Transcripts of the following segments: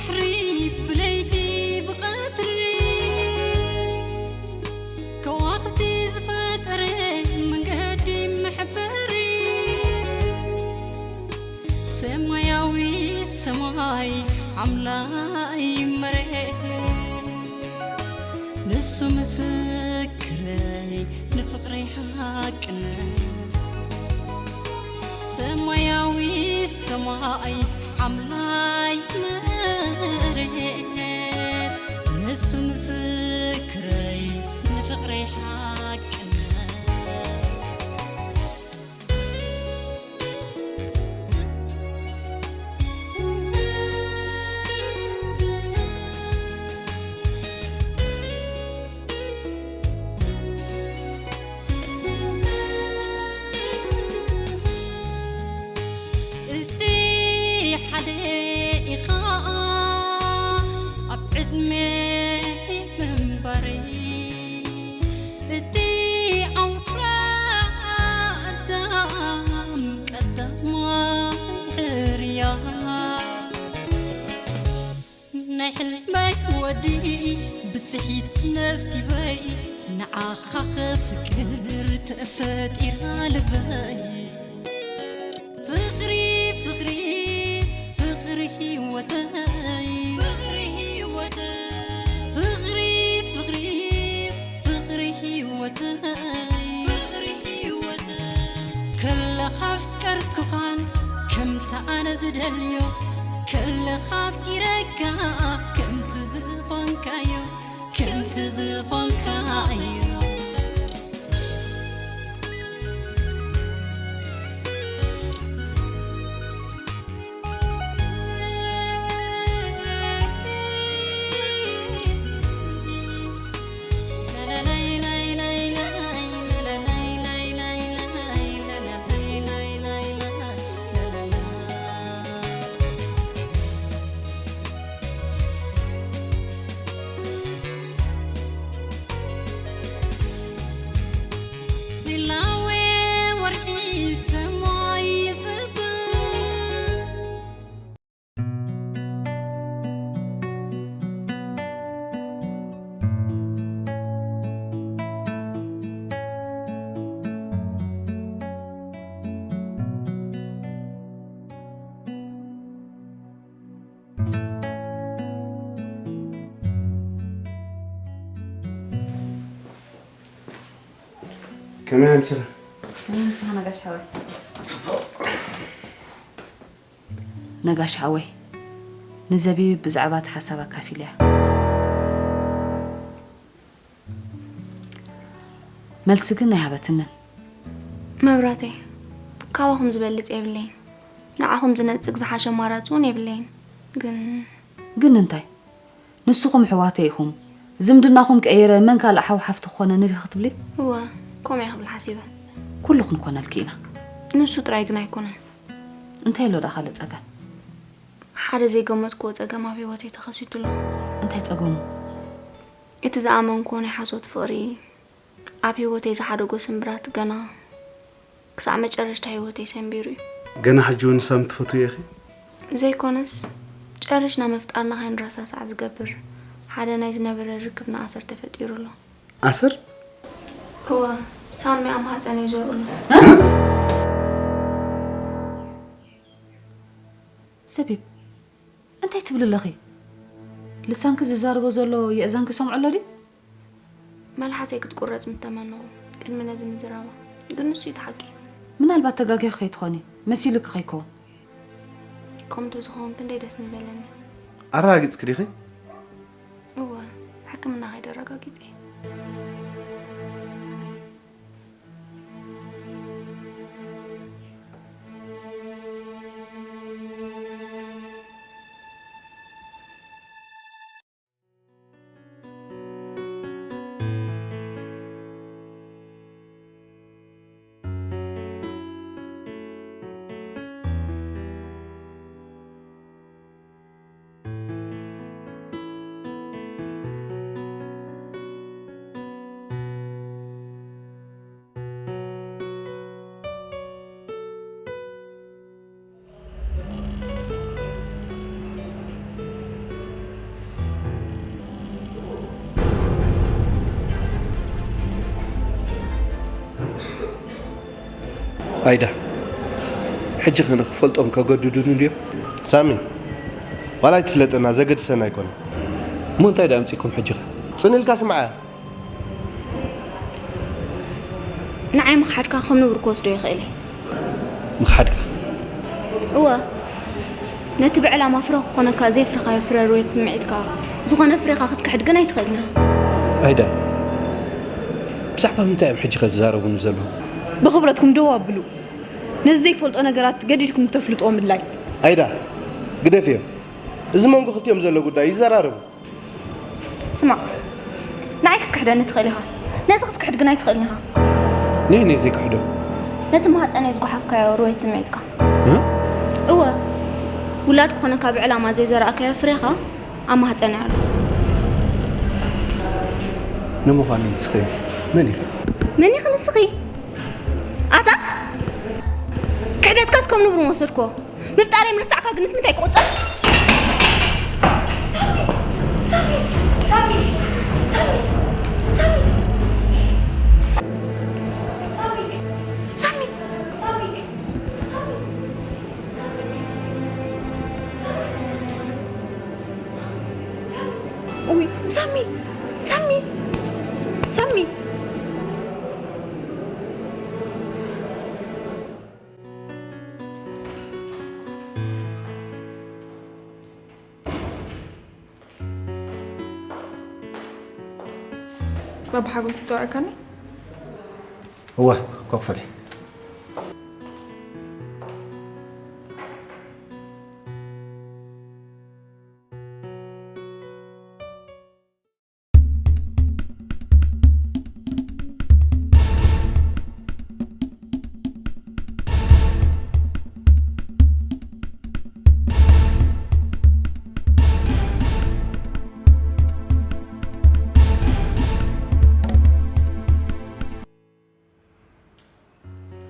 ብለይቲ ብቐትሪ ከዋኽብቲ ዝፈጠረ መንገዲ መሕበሪ ሰማያዊ ሰማይ ኣምላኽ መሬት ንሱ ምስክረይ ንፍቕረይ ሓቅነት ሰማያዊ ሰማይ ኣምላኽ መሬት ንሱ ምስክረይ ንፍቕረይ ሓቅነት እቲ ሓደ ኢኻ ኣብ ዕድመ ምንባረይ እቲ ኣውራ ኣዳም ቀዳማይ ሕርያ ናይ ሕልመይ ወዲ ብስሒት ነሲበይ ንዓኻ ከፍቅር ተፈጢራ ልበይ ፍቕሪ ፍቕሪ ፍቕሪ ህይወተይ ፍቕሪ ህይወተይ ፍቕሪ ፍቕሪ ፍቕሪ ህይወተይ ፍቕሪ ህይወተይ ከለኻ ኣፍቀርኩኻን ከምቲ ኣነ ዝደልዮ ከለኻ ኣፍቂረካ ከምቲ ዝኾንካዮ ከምቲ ዝኾንካዮ ከመይ ኣንስላ? ንስኻ ነጋሽ ሓወይ። ጽቡቕ። ነጋሽ ሓወይ፣ ንዘቢብ ብዛዕባ እቲ ሓሳብ ኣካፊለያ። መልሲ ግን ኣይሃበትንን። መብራተይ፣ ካባኹም ዝበልጽ የብለይን። ንዓኹም ዝነጽግ ዝሓሸ ኣማራጺ እውን የብለይን። ግን ግን እንታይ? ንስኹም ኣሕዋተይ ኢኹም። ዝምድናኹም ቀይረ መን ካልእ ሓው ሓፍቲ ክኾነኒ ዲኺ ክትብሊ? እወ፣ ከምኡ እየ ክብል ሓሲበ። ኩሉ ክንኮነልኪ ኢና። ንሱ ጥራይ ግን ኣይኮነን። እንታይ ኣሎ ደኣ ካልእ ጸገም? ሓደ ዘይገመትክዎ ጸገም ኣብ ህይወተይ ተኸሲቱ ኣሎ። እንታይ ጸገሙ? እቲ ዝኣመንክዎ ናይ ሓሶት ፍቕሪ ኣብ ህይወተይ ዝሓደጎ ስምብራት ገና ክሳዕ መጨረሽታ ህይወተይ ሰንቢሩ እዩ። ገና ሕጂ እውን ሳሚ ትፈትውዮ ኢኺ? ዘይኮነስ ጨሪሽና ምፍጣርና ከይንረሳሳዕ ዝገብር ሓደ ናይ ዝነበረ ርክብና ኣሰር ተፈጢሩ ኣሎ። ኣሰር? እወ፣ ሳሚ ኣብ ማህፀነይ ዘርኡ ኣሎ። ሰቢብ፣ እንታይ ትብሊ ኣለኺ? ልሳንኪ ዝዛረቦ ዘሎ የእዛንኪ ይሰምዖ ኣሎ ድዩ? መልሓሰይ ክትቁረጽ ምተመነኹ ቅድሚ ነዚ ምዝራባ። ግን ንሱ እዩ እቲ ሓቂ። ምናልባት ተጋጊኺ ከይትኾኒ፣ መሲሉኪ ከይከውን። ከምኡ እንተዝኸውን ክንደይ ደስ ምበለኒ። ኣረጋጊጽኪ ዲኺ? እወ፣ ሕክምና ከይደ ኣረጋጊጸ እየ። ኣይዳ፣ ሕጂ ኸ ንኽፈልጦም ከገድዱኒ ድዮም? ሳሚ፣ ዋላ ኣይትፍለጠና፣ ዘገድሰና ኣይኮነን። እሞ እንታይ ደኣ ኣምጺእኩም ሕጂ ኸ? ጽን ኢልካ ስምዓያ። ንዓይ ምኽሓድካ ከም ንቡር ክወስዶ ይኽእል እየ። ምኽሓድካ? እወ። ነቲ ብዕላማ ፍረ ክኾነካ ዘይፍረኻዮ ፍረ ርዌት ስምዒትካ ዝኾነ ፍሬኻ ክትክሕድ ግን ኣይትኽእልን ኢኻ። ኣይዳ፣ ብዛዕባ ምንታይ እዮም ሕጂ ከ ዝዛረቡኒ ዘለዉ? ብኽብረትኩም ደው ኣብሉ። ነዚ ዘይፈልጦ ነገራት ገዲድኩም ተፍልጥዎ ምድላይ። ኣይዳ፣ ግደፍዮ። እዚ መንጎ ክልቲኦም ዘሎ ጉዳይ ይዘራረቡ። ስማዕ፣ ንዓይ ክትክሕደኒ ትኽእል ኢኻ። ነዚ ክትክሕድ ግን ኣይትኽእልን ኢኻ። ነይ ነይ ዘይክሕዶ። ነቲ ማህፀነይ ዝጓሓፍካዮ ርዌት ስምዒትካ። እ? እወ፣ ውላድ ክኾነካ ብዕላማ ዘይዘራእካዮ ፍሬኻ ኣብ ማህፀነይ ኣሎ። ንምዃኑ ንስኺ መን ኢኺ? መን ኢኺ ንስኺ? ኣታ ክሕደትካስ ከም ንቡር ወሰድኮ። ምፍጣረይ ምርሳዕካ ግንስ ምንታይ ክቑጸር? ሳሚ! ሳሚ! ሳሚ! ሳሚ! ሳሚ! ሳሚ! ሳሚ! ሳሚ! ኡይ፣ ሳሚ! ሳሚ! ሳሚ! ባባ ሓጎስ ትጸውዐካኒ? እወ፣ ኮፍ በሊ።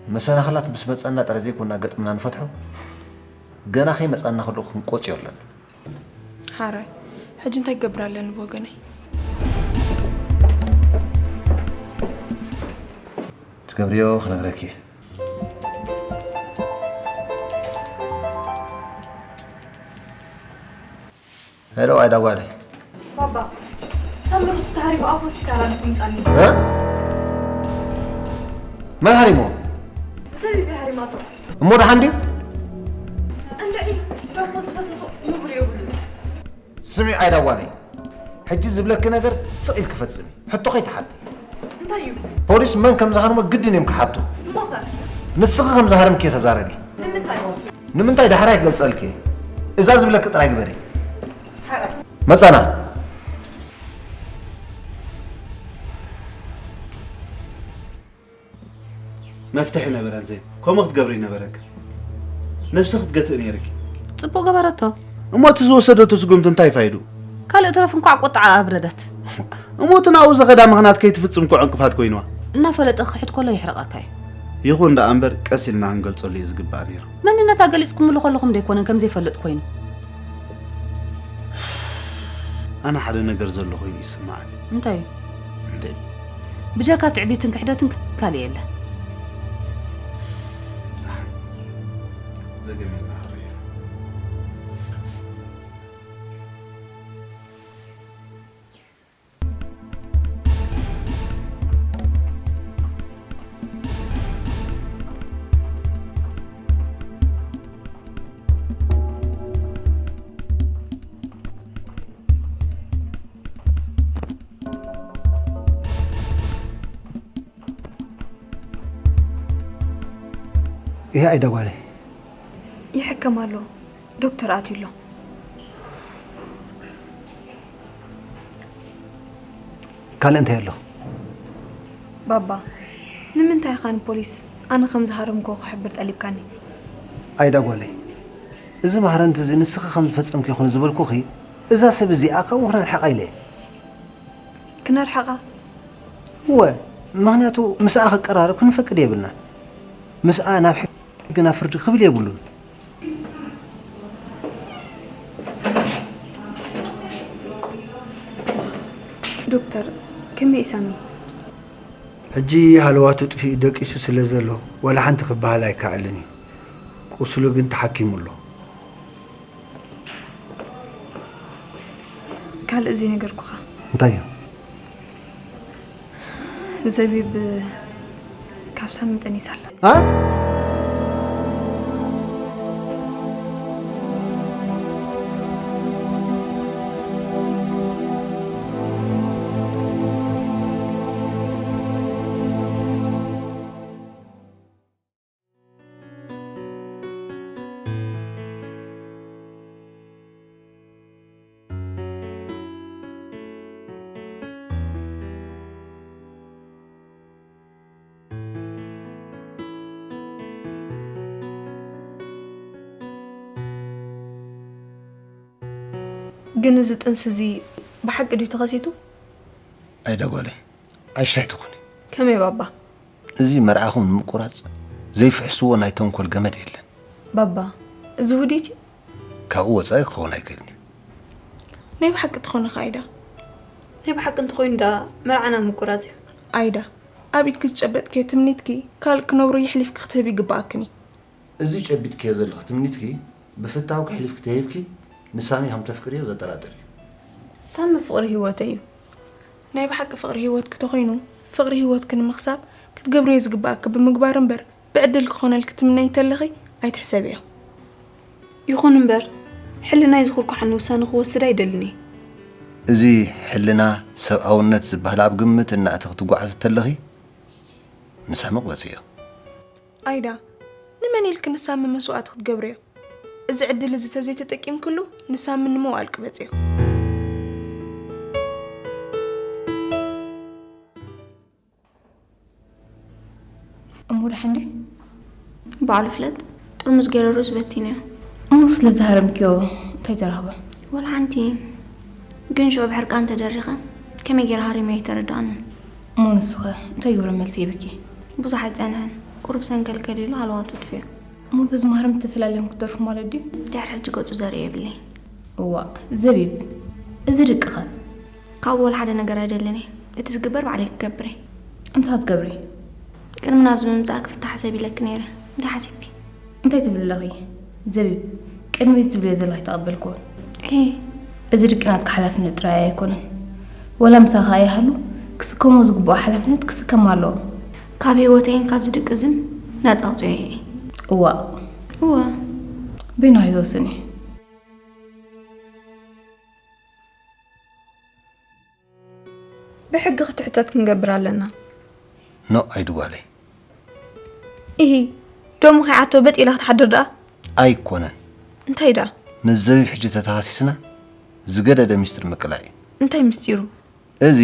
መሰናኽላት ምስ መጸና ጥራይ ዘይኮና ገጥምና ንፈትሖ፣ ገና ከይመጸና ከለኹ ክንቆጽዮ ኣለና። ሓራይ፣ ሕጂ እንታይ ክገብር ኣለኒ ብወገነይ? ትገብርዮ ክነግረኪ እየ። ሄሎ፣ ኣይዳ ጓለይ። ባባ፣ ሳሚ ርእሱ ተሃሪሙ ኣብ ሆስፒታል ኣሎ፣ ክምጻኒ። እ? መን ሃሪሞ? ዘቢብ ሃሪማቶ። እሞ ደሓን ድዩ? እንድዒ፣ ደሞ ዝፈሰሶ ንቡር የብሉን። ስሚ ኣይዳ ጓለይ፣ ሕጂ ዝብለኪ ነገር ስቕ ኢልኪ ፈጽሚ። ሕቶ ከይትሓቲ። እንታይ እዩ? ፖሊስ መን ከም ዝሃርሞ ግድን እዮም ክሓቱ። እሞ ኸ? ንስኺ ከም ዝሃረምኪ ተዛረቢ። ንምንታይ? ንምንታይ ዳሕራይ ክገልጸልኪ። እዛ ዝብለኪ ጥራይ ግበሪ። ሓራይ። መጻና። መፍትሒ ነበረን ዜብ። ከምኡ ክትገብሪ ነበረክ። ነብሲ ክትገትእ ነይርኪ። ጽቡቕ ገበረቶ። እሞ እቲ ዝወሰደቶ ስጉምቲ እንታይ ፋይዱ? ካልእ ትረፍ እንኳዕ ቁጥዓ ኣብረደት። እሞ እቲ ናብኡ ዝኸዳ ምኽንያት ከይትፍጽም እኮ ዕንቅፋት ኮይንዋ። እናፈለጠ ክሕድ ከሎ ይሕርቐካ እዩ። ይኹን ደኣ እምበር ቀስ ኢልና ክንገልጸሉ እዩ ዝግባእ ነይሩ። መንነታ ገሊጽኩምሉ ከለኹም ደይኮነን ከም ዘይፈልጥ ኮይኑ። ኣነ ሓደ ነገር ዘሎ ኮይኑ ይስምዓኒ። እንታይ እዩ? እንድዒ። ብጀካ ትዕቢትን ክሕደትን ካልእ የለ። ደሓን። ዘገም ኢልና ክንርእዮ። ይሄ ኣይዳ ጓለይ። ይሕከም ኣሎ። ዶክተር ኣትዩ ኣሎ። ካልእ እንታይ ኣሎ? ባባ፣ ንምንታይ ኢኻ ንፖሊስ ኣነ ከም ዝሃረምክዎ ክሕብር ጠሊብካኒ? ኣይዳ ጓለይ፣ እዚ ማህረምቲ እዚ ንስኺ ከም ዝፈጸምኪ ይኹን ዝበልኩኺ፣ እዛ ሰብ እዚኣ ካብኡ ክነርሕቓ ኢለ እየ። ክነርሕቓ? እወ፣ ምኽንያቱ ምስኣ ክቀራረብ ክንፈቅድ የብልናን። ምስኣ ናብ ሕጊ ናብ ፍርዲ ክብል የብሉን። ዶክተር፣ ከመይ እዩ ሳሚ? ሕጂ ሃለዋቱ ጥፊኡ ደቂሱ ስለ ዘሎ ዋላ ሓንቲ ክበሃል ኣይከኣልን እዩ። ቁስሉ ግን ተሓኪሙ ኣሎ። ካልእ ዘይነገርኩኻ። እንታይ እዩ? ዘቢብ ካብ ሳሚ ጠኒሳ ኣላ። ኣ? ግን እዚ ጥንሲ እዚ ብሓቂ ድዩ ተኸሲቱ? ኣይዳ ጓለይ፣ ኣሽሕ ትኹኒ። ከመይ ባባ? እዚ መርዓኹም ንምቁራፅ ዘይፍሕስዎ ናይ ተንኮል ገመድ የለን። ባባ፣ እዚ ውዲት እዩ? ካብኡ ወፃኢ ክኸውን ኣይክእልን እዩ። ናይ ብሓቂ ትኾነ ኸ ኣይዳ? ናይ ብሓቂ እንተኾይኑ ደኣ መርዓና ምቁራፅ እዩ። ኣይዳ፣ ኣብ ኢድኪ ዝጨበጥክዮ ትምኒትኪ ካልእ ክነብሮ የሕሊፍኪ ክትህቢ ይግብኣክን እዩ። እዚ ጨቢጥክዮ ዘለኺ ትምኒትኪ ብፍታው ክሕሊፍኪ ተሂብኪ ንሳሚ ከም ተፍቅርዮ ዘጠራጥር እዩ። ሳሚ ፍቕሪ ህይወተይ እዩ። ናይ ብሓቂ ፍቕሪ ህይወትኪ ተኾይኑ ፍቕሪ ህይወትኪ ንምኽሳብ ክትገብርዮ ዝግብኣኪ ብምግባር እምበር ብዕድል ክኾነልኪ ትምነይ ተለኺ ኣይትሕሰብዮ። ይኹን እምበር ሕልናይ ዝኹርኳሓኒ ውሳነ ክወስድ ኣይደልን እየ። እዚ ሕልና ሰብኣውነት ዝበሃል ኣብ ግምት እናእተኺ ትጓዓዚ ተለኺ ንሳሚ ቅበፅዮ። ኣይዳ፣ ንመን ኢልኪ ንሳሚ መስዋእቲ ክትገብርዮ? እዚ ዕድል እዚ ተዘይተጠቂምክሉ ንሳሚ ንምውኣል ቅበፅዮ። እሞ ደሓን ድዩ? ባዕሉ ፍለጥ። ጥርሙዝ ገይረ ርእሱ በቲነዮ። እሞ ስለ ዝሃረምክዮ እንታይ ተረኽበ? ወላ ሓንቲ። ግን ሽዑ ብሕርቃን ተደሪኸ ከመይ ገይረ ሃሪመዮ ኣይተረድኣንን። እሞ ንስኸ እንታይ ግብረ መልሲ ሂብኪ? ብዙሕ ኣይጸንሐን። ቁሩብ ሰንከልከል ኢሉ ሃለዋቱ ኣጥፍዮ። እሞ በዚ ማህረም ትፈላለዮም ክትደርፉ ማለት ድዩ? ድሕሪ ሕጂ ገጹ ዘርኢ የብለይ። እዋእ ዘቢብ፣ እዚ ድቅኸ? ካብኡ ወላ ሓደ ነገር ኣይደልን እየ። እቲ ዝግበር ባዕለይ ክገብር እየ። እንታይ ክትገብሪ? ቅድሚ ናብዚ ምምጻእ ክፍታሕ ሰብ ኢለኪ ነይረ። እንታይ ሓሲብኪ? እንታይ ትብሊ ኣለኺ? ዘቢብ፣ ቅድሚ ትብልዮ ዘለኺ ተቐበልክዎ። ኤ፣ እዚ ድቂ ናትኪ ሓላፍነት ጥራይ ኣይኮነን። ወላ ምሳኺ ኣይሃሉ ክስከሞ ዝግብኦ ሓላፍነት ክስከም ኣለዎ። ካብ ህይወተይን ካብዚ ድቂ እዝን ነጻ ኣውጽኦ እየ። እዋእ፣ እወ። በይንኺ ወስኒ። ብሕጊ ክትሕተት ክንገብር ኣለና። ኖእ ኣይድጓለይ። ኢሂ፣ ዶሙ ከይዓቶ በጥ ኢላ ክትሓድር ደኣ? ኣይኮነን። እንታይ ደኣ? ምስ ዘቢብ ሕጂ ተተኻሲስና ዝገደደ ሚስጥር ምቅላዕ እዩ። እንታይ ምስጢሩ? እዚ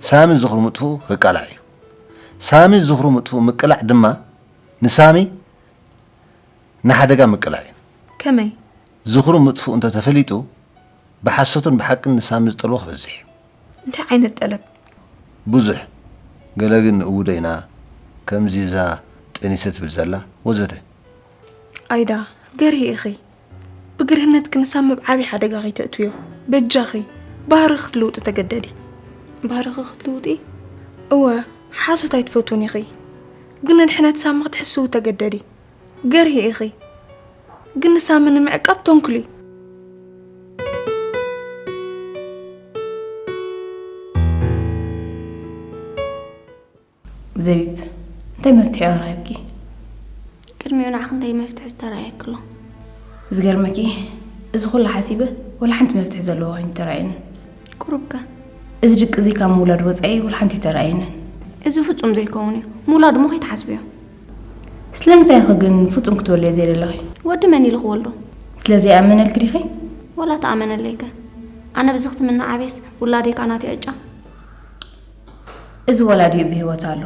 ሳሚ ዝኽሪ ምጥፍኡ ክቃላዕ እዩ። ሳሚ ዝኽሪ ምጥፍኡ ምቅላዕ ድማ ንሳሚ ንሓደጋ ምቅላዕ እዩ። ከመይ? ዝኽሩ ምጥፍኡ እንተተፈሊጡ ብሓሶትን ብሓቅን ንሳሚ ዝጠልቦ ክበዝሕ እዩ። እንታይ ዓይነት ጠለብ? ብዙሕ። ገለ ግን ንእውዶ ኢና፣ ከምዚ እዛ ጠኒሰ ትብል ዘላ፣ ወዘተ። ኣይዳ፣ ገርሂ ኢኺ። ብግርህነትኪ ንሳሚ ኣብ ዓብዪ ሓደጋ ከይተእትውዮ። በጃኺ፣ ባህርኺ ክትልውጢ ተገደዲ። ባህርኺ ክትልውጢ? እወ፣ ሓሶት ኣይትፈትውን ኢኺ። ግን ንድሕነት ሳሚ ክትሕስዊ ተገደዲ። ገርሂ ኢኺ። ግን ንሳሚ ንምዕቃብ ተንኩሊ። ዘቢብ፣ እንታይ መፍትሒ ኣቕሪብኪ? ቅድሚኡ ንዓኺ እንታይ መፍትሒ ዝተራእየኪ ኣሎ? ዝገርመኪ፣ እዚ ኩሉ ሓሲበ ወላ ሓንቲ መፍትሒ ዘለዎ ኮይኑ ተራእየኒ። ቁሩብከ? እዚ ድቂ እዚ ካብ ምውላድ ወጻኢ ወላ ሓንቲ ተራእየንን። እዚ ፍጹም ዘይከውን እዩ። ምውላድ እሞ ከይትሓስብዮ። ስለምንታይ ኢኺ ግን ፍጹም ክትበልዮ ዘይደለኺ? ወዲ መን ኢሉ ክወልዶ? ስለ ዘይኣመነልኪ ዲኺ? ወላ ተኣመነለይከ? ኣነ ብዚ ክትምኒ ዓብየስ ውላደይ ከኣ ናተይ ዕጫ። እዚ ወላዲኡ ብህይወት ኣሎ።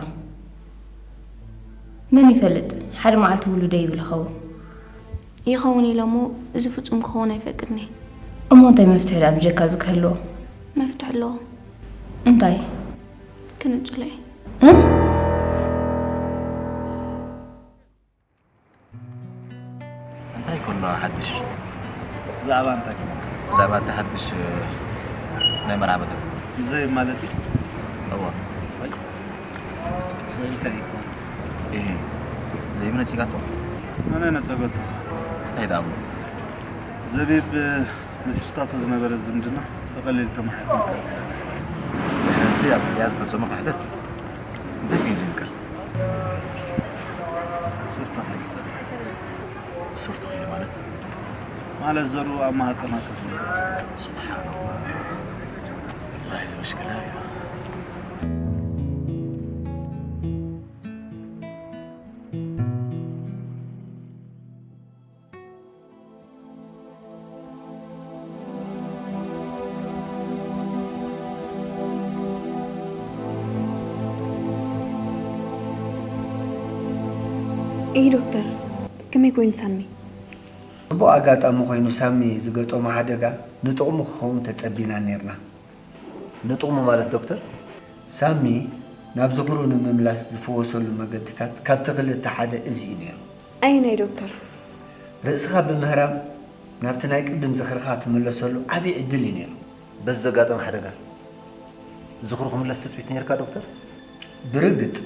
መን ይፈልጥ፣ ሓደ መዓልቲ ውሉደይ ይብል ይኸውን። ይኸውን ኢለ እሞ እዚ ፍጹም ክኸውን ኣይፈቅድን እየ። እሞ እንታይ መፍትሒ ደኣ ብጀካ እዚ ክህልዎ? መፍትሒ ኣለዎ። እንታይ? ክንጽሎ እየ። እ? እንታይ ከሎ ሓድሽ? ብዛዕባ እንታይ? ብዛዕባ እቲ ሓድሽ ናይ መርዓ መደብ። እዚ ማለት እዩ? እዎ። ወይ፣ ስቕ ኢልካ ይኮን። እህ፣ ዘይቢ ነጺጋቶ? መን ነጸገቶ? እንታይ ደኣ እሞ? ዘቢብ መስርታቶ ዝነበረ ዝምድና ብቐሊል ተማሒርኩ ምልካት። ድሕሪ እቲ ኣብ ልድያ ዝፈጸሞ ክሕደት እንታይ ኮይኑ ዘይምቅር? ሱር ተኺሉ ጸኒሑ። ሱር ተኺሉ ማለት? ማለት ዘሩ ኣብ ማህጸና ከፊሉ። ስብሓንላህ። ወላሂ እዚ መሽክላ እዩ። እይ ዶክተር፣ ከመይ ኮይኑ ሳሚ? ጽቡቕ ኣጋጣሚ ኮይኑ ሳሚ ዝገጠሞ ሓደጋ ንጥቕሙ ክኸውን ተጸቢና ኔርና። ንጥቕሙ ማለት ዶክተር? ሳሚ ናብ ዝኽሩ ንምምላስ ዝፍወሰሉ መገድታት ካብቲ ክልተ ሓደ እዚ እዩ ነይሩ። ኣየናይ ዶክተር? ርእስኻ ብምህራም ናብቲ ናይ ቅድም ዝኽርኻ ትምለሰሉ ዓብዪ ዕድል እዩ ነይሩ። በዚ ዘጋጠመ ሓደጋ ዝኽሩ ክምለስ ትጽቢት ነይርካ ዶክተር? ብርግጽ።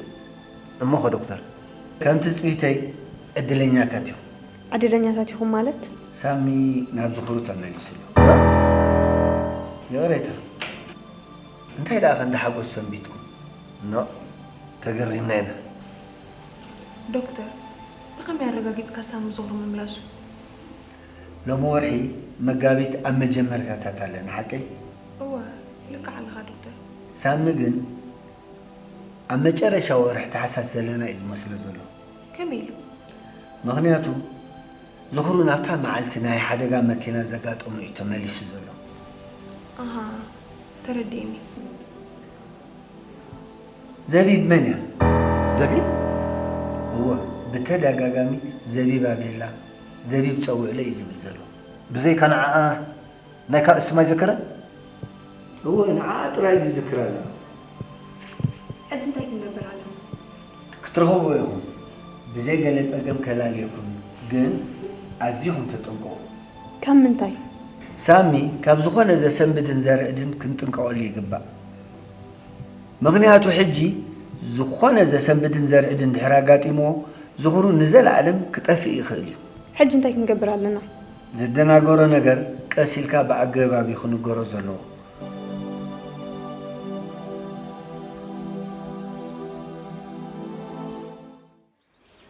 እሞ ኸ ዶክተር? ከም ትጽቢተይ ዕድለኛታት ኢኹም። ዕድለኛታት ኢኹም ማለት? ሳሚ ናብ ዝኽሩ ተመሊሱ ኣሎ። ይቕሬታ፣ እንታይ ደኣ ክንዲ ሓጎስ ሰንቢትኩም? ኖእ፣ ተገሪምና ኢና። ዶክተር፣ ብኸመይ ኣረጋጊጽካ ሳሚ ዝኽሩ ምምላሱ? ሎሚ ወርሒ መጋቢት ኣብ መጀመርታታት ኣለና፣ ሓቀይ? እወ፣ ልክዕ ኣለኻ ዶክተር። ሳሚ ግን ኣብ መጨረሻ ወርሒ ታሕሳስ ዘለና እዩ ዝመስሎ ዘሎ። ከመይ ኢሉ? ምኽንያቱ ዝኽሩ ናብታ መዓልቲ ናይ ሓደጋ መኪና ዘጋጠሞ እዩ ተመሊሱ ዘሎ። ኣሃ፣ ተረዲእኒ። ዘቢብ መን እያ? ዘቢብ? እወ፣ ብተደጋጋሚ ዘቢብ ኣቤላ፣ ዘቢብ ጸውዕለ እዩ ዝብል ዘሎ። ብዘይካ ንዓኣ ናይ ካልእ ስም ኣይዘከረን? እወ፣ ንዓኣ ጥራይ እዩ ዝዝክራ ዘሎ። ሕጂ እንታይ ክንገብር ኣለና? ክትረኽብዎ ኢኹም። ብዘይ ገለ ጸገም ከላልየኩም እዩ። ግን ኣዚኹም ተጠንቀቑ። ካብ ምንታይ? ሳሚ ካብ ዝኾነ ዘሰንብድን ዘርዕድን ክንጥንቀቐሉ ይግባእ። ምኽንያቱ ሕጂ ዝኾነ ዘሰንብድን ዘርዕድን ድሕር ኣጋጢምዎ ዝኽሩ ንዘለኣለም ክጠፍእ ይኽእል እዩ። ሕጂ እንታይ ክንገብር ኣለና? ዝደናገሮ ነገር ቀስ ኢልካ ብኣገባብ እዩ ክንገሮ ዘለዎ።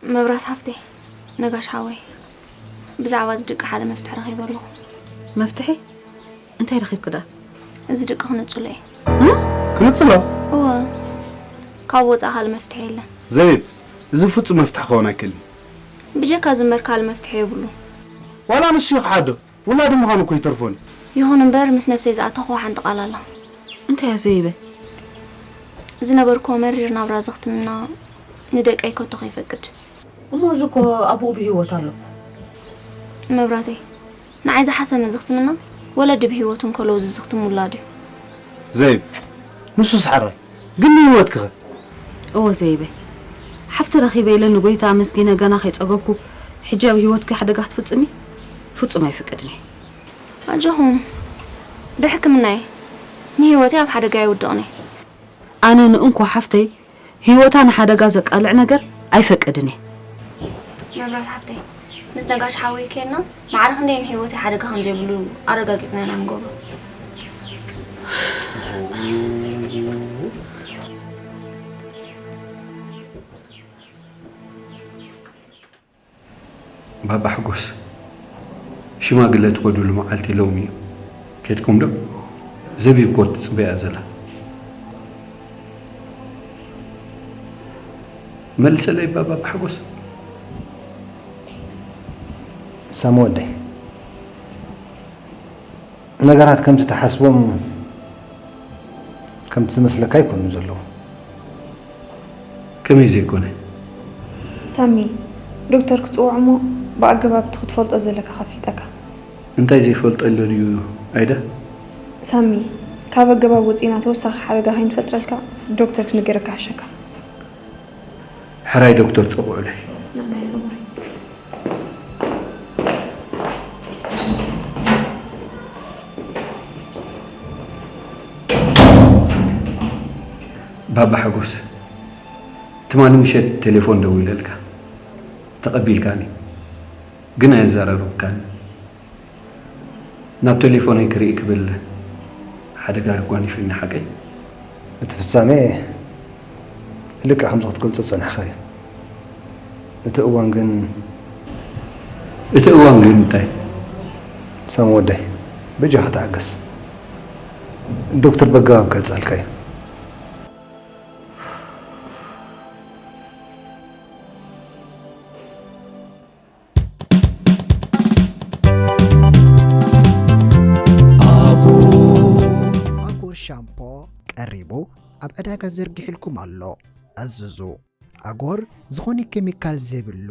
መብራት ሃፍተይ፣ ነጋሽ ሓወይ፣ ብዛዕባ እዚ ድቂ ሓደ መፍትሒ ረኺበ ኣለኹ። መፍትሒ? እንታይ ረኺብኪ ደኣ? እዚ ድቂ ክንጽሎ እየ። እ? ክንጽሎ? እወ፣ ካብ ወጻኢ ካልእ መፍትሒ የለን። ዘቢብ፣ እዚ ፍጹም መፍትሒ ክኸውን ኣይክእልን። ብጀካ እዚ እምበር ካልእ መፍትሒ የብሉን። ዋላ ንሱ ይኽሓዶ፣ ውላዱ ምዃኑ እኮ ይተርፎን እዩ። ይኹን እምበር ምስ ነብሰይ ዝኣተኽዎ ሓንቲ ቃል ኣላ። እንታይ እያ ዘቢበይ? ዝነበርክዎ መሪር ናብራ ዘኽትምና ንደቀይ ከቶ ከይፈቅድ። እሞ እዚ እኮ ኣቦኡ ብህይወት ኣሎ። መብራተይ፣ ንዓይ ዝሓሰመ ዘኽትምና ወለዲ ብህይወት እንከለዉ ዝዝኽትም ውላዱ እዩ። ዘቢብ፣ ንሱስ ሓራይ፣ ግን ንህይወትኪኸ? እወ ዘቢበይ፣ ሓፍቲ ረኺበ ኢለ ንጎይታ ኣመስጊነ ገና ከይጸገብኩ ሕጂ ኣብ ህይወትኪ ሓደጋ ክትፍጽሚ ፍጹም ኣይፍቅድን እየ። ኣጆኹም፣ ብሕክምና እየ ንህይወተይ ኣብ ሓደጋ የውድቕን እየ። ኣነ ንእንኮ ሓፍተይ ህይወታ ንሓደጋ ዘቃልዕ ነገር ኣይፈቅድን እየ። መብራት ሓፍተይ፣ ምስ ነጋሽ ሓወይ ኬድና ማዕረ ክንደይ ንህይወተይ ሓደጋ ከም ዘይብሉ ኣረጋጊጽና ኢና ንገብሮ። ባባ ሓጎስ፣ ሽማግለ ትኸድሉ መዓልቲ ሎሚ እዩ። ከድኩም ዶ? ዘቢብ እኮ ትጽበያ ዘላ። መልሰለይ ባባ ሓጎስ። ሳሚ ወደይ፣ ነገራት ከምቲ ትሓስቦም ከምቲ ዝመስለካ ኣይኮኑን ዘለዉ። ከመይ ዘይኮነ? ሳሚ፣ ዶክተር ክጽውዖ እሞ ብኣገባብ እቲ ክትፈልጦ ዘለካ ከፊልጠካ። እንታይ ዘይፈልጦ ኣሎ ድዩ ኣይዳ? ሳሚ፣ ካብ ኣገባብ ወጺና ተወሳኺ ሓደጋ ከይንፈጥረልካ ዶክተር ክንገረካ ሕሸካ። ሕራይ ዶክተር ጸውዑለይ። ባባ ሓጎስ፣ ትማሊ ምሸት ቴሌፎን ደዊለልካ፣ ተቐቢልካኒ፣ ግን ኣየዛረብካኒ። ናብ ቴሌፎነይ ክርኢ ክብል ሓደጋ ኣጓኒፉኒ፣ ሓቀይ? እቲ ፍጻሜ ልክዕ ከምዚ ክትገልጾ ዝጸናሕካዮ። እቲ እዋን ግን እቲ እዋን ግን እንታይ? ሳሚ ወደይ፣ በጃኻ ተዓገስ። ዶክተር በጋብ ገልጻልካ እዩ። ኣጎር ሻምፖ ቀሪቡ ኣብ ዕዳጋ ዘርጊሕልኩም ኣሎ። ኣዝዙ። ኣጎር ዝኾነ ኬሚካል ዘይብሉ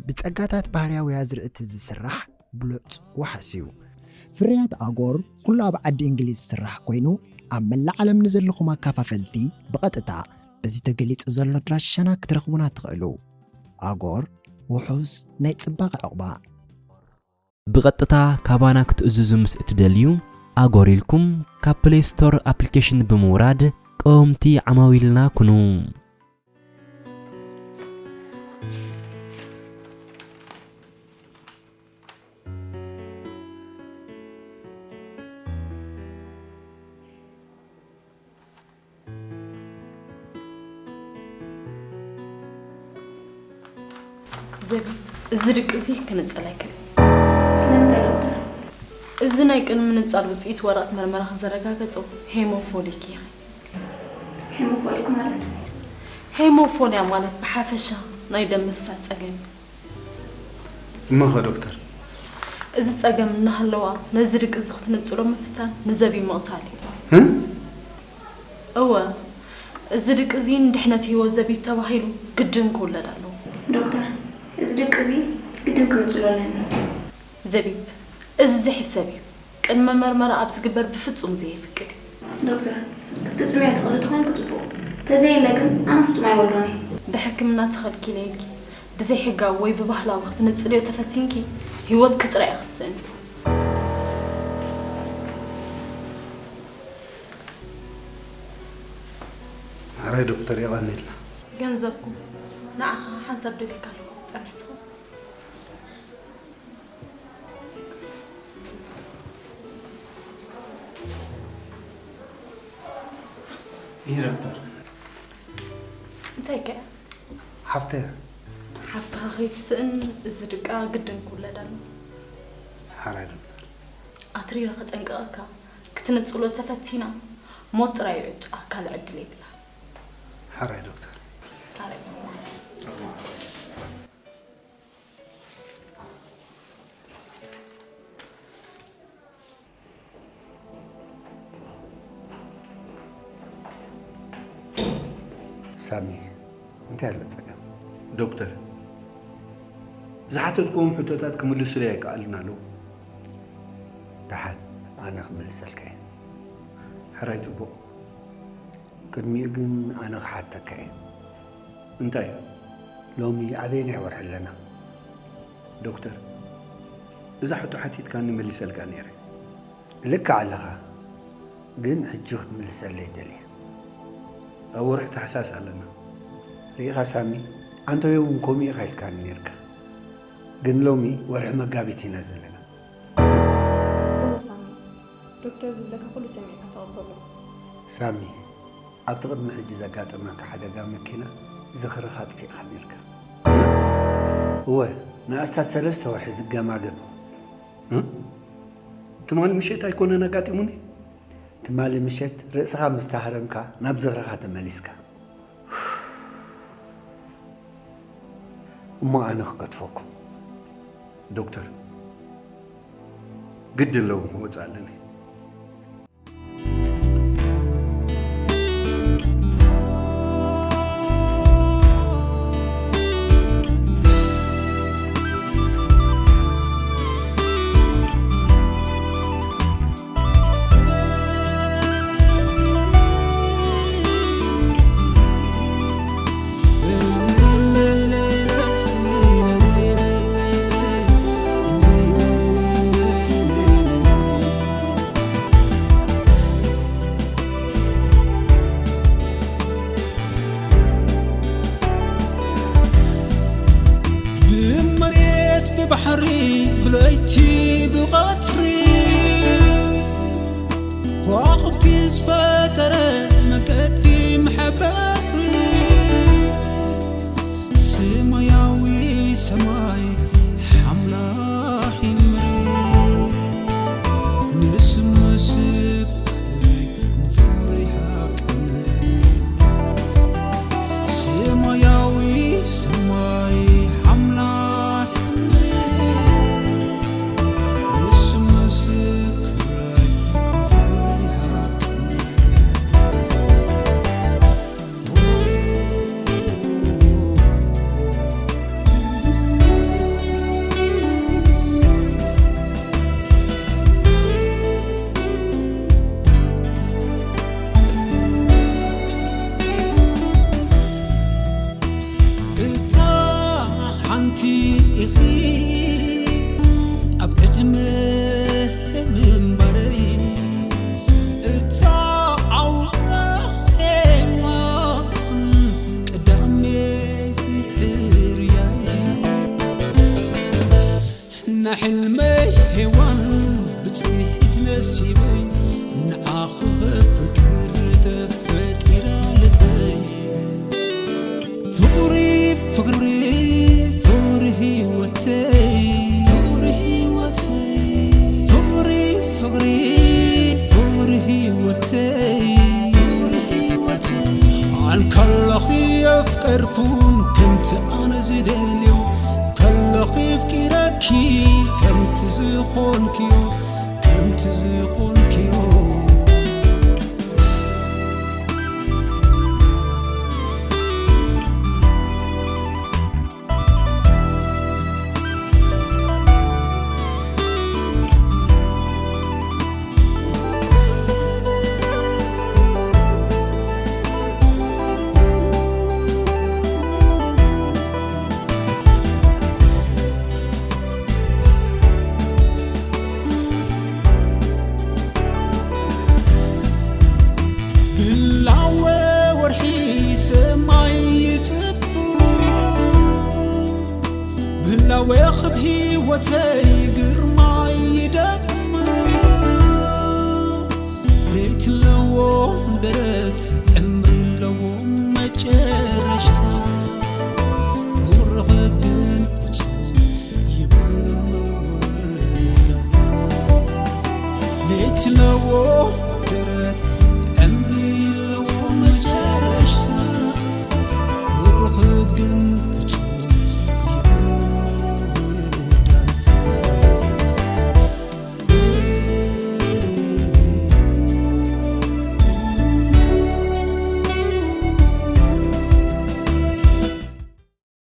ብጸጋታት ባህርያዊ ኣዝርእቲ ዝስራሕ ብሉጽ ዋሕስ እዩ። ፍርያት ኣጎር ኩሉ ኣብ ዓዲ እንግሊዝ ዝስራሕ ኮይኑ ኣብ መላእ ዓለም ንዘለኹም ኣካፋፈልቲ ብቐጥታ በዚ ተገሊጹ ዘሎ ኣድራሻና ክትረኽቡና ትኽእሉ። ኣጎር ውሑስ ናይ ጽባቐ ዕቑባ። ብቐጥታ ካባና ክትእዝዙ ምስ እትደልዩ፣ ኣጎር ኢልኩም ካብ ፕሌይ ስቶር ኣፕሊኬሽን ብምውራድ ቀወምቲ ዓማዊልና ኩኑ። ዘቢብ፣ እዚ ድቂ እዚ ክንጸል ኣይክእልን። ስለምንታይ ዶክተር? እዚ ናይ ቅድሚ ምንጻል ውጽኢት ወረቐት መርመራኺ ዘረጋገጾ ሄሞፎሊክ ኢኺ። ሄሞፎሊክ ማለት? ሄሞፎሊያ ማለት ብሓፈሻ ናይ ደም ምፍሳስ ጸገም እዩ። እሞኸ ዶክተር? እዚ ጸገም እናሃለዋ ነዚ ድቂ እዚ ክትነጽሎ ምፍታን ንዘቢብ ምቕታል እዩ። እ? እወ፣ እዚ ድቂ እዚ ንድሕነት ህይወት ዘቢብ ተባሂሉ ግድን ክውለድ ኣለዎ። ዶክተር፣ እዚ ድቂ እዚ ግድን ክንጽሎ ኣለና። ዘቢብ፣ እዚ ዘይሕሰብ እዩ። ቅድመ መርመራ ኣብ ዝግበር ብፍጹም ዘየፍቅድ እዩ። ዶክተር፣ ክትፍጽምዮ ትኽእሊ ተኾይንኪ ጽቡቕ። ተዘየለ ግን ኣነ ፍጹም ኣይወልዶን እየ። ብሕክምና ተኸልኪለ ኢልኪ ብዘይሕጋዊ ወይ ብባህላዊ ክትነጽልዮ ተፈቲንኪ ህይወትኪ ጥራይ እያ ክትስእኒ። ሕራይ ዶክተር፣ የቐንየልና። ገንዘብኩም ንዓኻ ሓንሳብ ደሊካ ኣለኹ፣ ጸንሕ ትኸውን። ይህ ዶክተር። እንታይ ከ? ሓፍተይ። ሓፍትኻ ከይትስእን እዚ ድቃ ግድን ክውለድ ኣለዎ። ሓራይ ዶክተር። ኣትሪረ ከጠንቅቐካ፣ ክትንጽሎ ተፈቲና፣ ሞት ጥራይ እዩ ዕጫ፣ ካልእ ዕድል የብላ። ሓራይ ዶክተር። ሓራይ። ሳሚ፣ እንታይ ኣሎ ጸገም? ዶክተር፣ ዝሓተትክዎም ሕቶታት ክምልሱለይ ኣይከኣሉን ኣለዉ። ደሓን፣ ኣነ ክምልሰልካ እየ። ሕራይ፣ ጽቡቕ። ቅድሚኡ ግን ኣነ ክሓተካ እየ። እንታይ? ሎሚ ኣበየናይ ወርሒ ኣለና? ዶክተር፣ እዛ ሕቶ ሓቲትካኒ መሊሰልካ ነይረ። ልክዕ ኣለኻ፣ ግን ሕጂ ክትምልሰለይ ደልየ። ኣብ ወርሒ ታሕሳስ ኣለና። ርኢኻ ሳሚ፣ ኣንቶዮ እውን ከምኡ ኢኻ ኢልካኒ ነይርካ። ግን ሎሚ ወርሒ መጋቢት ኢና ዘለና። እወ ሳሚ፣ ዶክተር ዝብለካ ኩሉ ሰሚዕካ ተቐበሎ። ሳሚ፣ ኣብቲ ቅድሚ ሕጂ ዘጋጠመካ ሓደጋ መኪና ዝኽርኻ ኣጥፊእኻ ነይርካ። እወ፣ ንኣስታት ሰለስተ ወርሒ ዝገማገም። እ? ትማሊ ምሸት ኣይኮነን ኣጋጢሙኒ? ትማሊ ምሸት ርእስኻ ምስ ተሃረምካ ናብ ዝኽርኻ ተመሊስካ። እሞ ኣነ ክገድፈኩም። ዶክተር፣ ግድን ሎሚ ክወጽእ ኣለኒ። ዝፈጠረ መገዲ መሕበሪ ሰማያዊ ሰማይ ሓምላኺ ምድሪ ንስሙ ምስክረይ ንፍቕሪ ሓቅነት ሰማያዊ ሰማይ ሓምላኺ ምድሪ ንስሙ ምስክረይ ንፍቕሪ ሓቅነት እታ ሓንቲ ኢኺ ኣብ ዕድመ ምንባረይ፣ እታ ኣውራ ሄዋን ቀዳመይቲ ሕርያይ። ንሕልመይ ሄዋን ብጽንሒት ነሲበይ፣ ንዓኺ ከፍቅር ተፈጢራ ልበይ። ፍቕሪ፣ ፍቕሪ፣ ፍቕሪ ህይወተይ፣ ፍቕሪ ህይወተይ፣ ፍቕሪ፣ ፍቕሪ፣ ፍቕሪ ህይወተይ፣ ፍቕሪ ህይወተይ። ኣንከለኺ የፍቀርኩን ከምቲ ኣነ ዝደልዮ፣ ከለኺ ኣፍቂረኪ ከምቲ ዝኾንክዮ፣ ከምቲ ዝኾንክዮ። ብህላወ ወርሒ ሰማይ ይጽቡ፣ ብህላወ ክብ ህይወተይ